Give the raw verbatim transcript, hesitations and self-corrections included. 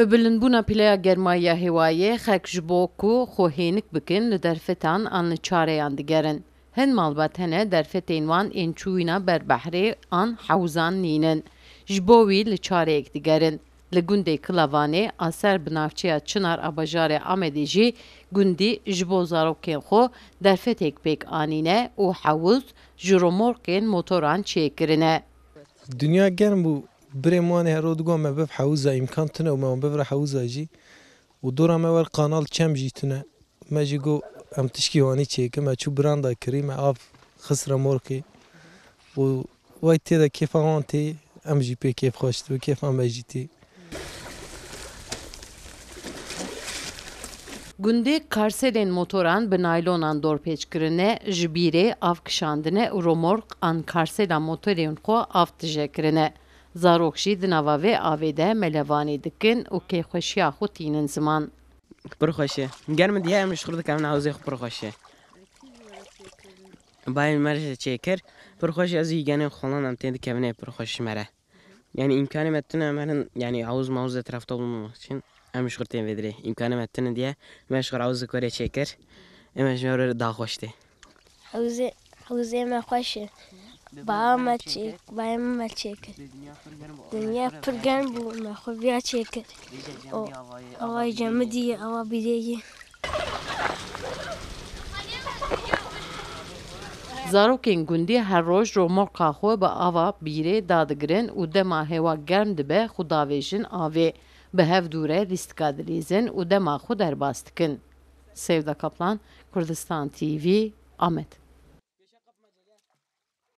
Bi bilindbûna pîleya germayiya hêwayê, xelk ji bo ku xwe hênik bikin, li derfetan an li çareyan digerin. Hin malbat hene derfetên wan ên çûyîna ber behrê an hewzan nînin. Ji bo wî li çareyek digerin. Li gundê Kilavanê a ser bi navçeya Çinar a bajarê Amedê jî gundî ji bo zarokên xwe derfetek pêk anîne û hewz ji romorkên motoran çêkirine. Dinya germ bû. Birê min ê her ro digot me biv hewza, îmkan tune û me wan bivre hewza jî. Û dora me wer qanal çem jî tune. Me jî got em tişkî wanî çêkin. Me çû biranda kirî, me av xist remorkê. Û way tê de kêfa wan tê, em jî pê kêf xweş dibin, kêfa me jî tê. Gundê karselên motoran bi naylonan dorpêç kirine, ji bîrê av kişandine û romork an karsela motorên xwe av tije kirine. Zarok jî di nava vê avê de melevanî dikin û kêfxweşiya xwe tînin ziman. Pir xweş e. Ger min dihe em ji xwe dikevin hewzê xwe pir xweş e. Bayê me re çêkir. Pir xweş e, ez û îgenên xwelan em tên dikevin ê pir xweş ji me re. Yani îmkanê me tune em herin, yani havuz mavuz etrafta bulunmamak için em ji xwe tên vê dirê. Îmkanê me tune diye me ji xwe havuzê korê çêkir. Em ji me re daha xweş tê. Hewzê, hewzê me xweş e. Ba me çêk, bayê me çêkir. Dinya pir germ bû, me xwe viya çêkir. O, avayê cemidî ye, ava bîrê ye. Zarokên gundî her roj romorka xwe bi ava bîrê dadigirin û dema hewa germ dibe xwe davêjin avê. Bi hev dûre lîstika dilîzin û dema xwe derbas dikin. Sevda Kaplan, Kurdistan T V, Amed.